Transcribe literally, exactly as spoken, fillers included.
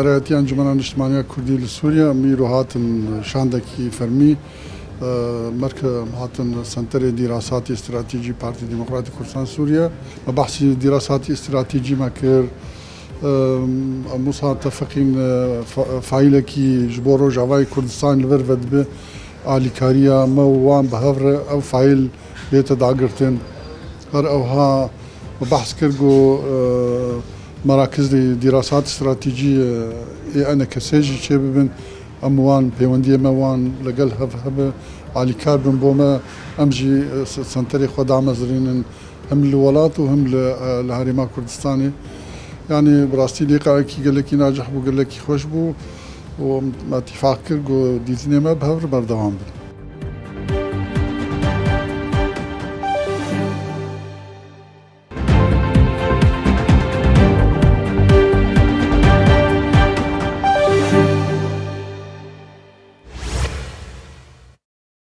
Serayetiya Encumena Niştimaniya Kurdî li Sûriye, em îro hatin şandekî fermî, e, merke-, em hatin Senterê Dîrasatî Stratejî Partî Demokratîk Kurdistan Sûriye. Me behsî dîrasatî stratejî me kir. E, em wisa tefiqîn, e, fa-, faîlekî ji bo Rojavayê Kurdistan li vir vedibe alîkariya me û wan bi hev re ev faîl bête dagirtin. Her ewha me behs kir ku, e, merakiz dî-, dîrasat stratejî, e, ê enekesê jî çêbibin. Em wan pêwendiyê me wan legel hev hebe alîkar bin bo me. Em jî, e, se-, senterê xwe damezirînin hem li welat û hem li, e, li Herêma Kurdistanê. Yanî bi rastî lîqayekî gelekî nacih bû, gelekî xweş bû û me tîfaq kir ku dîtinê me bi hev re berdewam bin.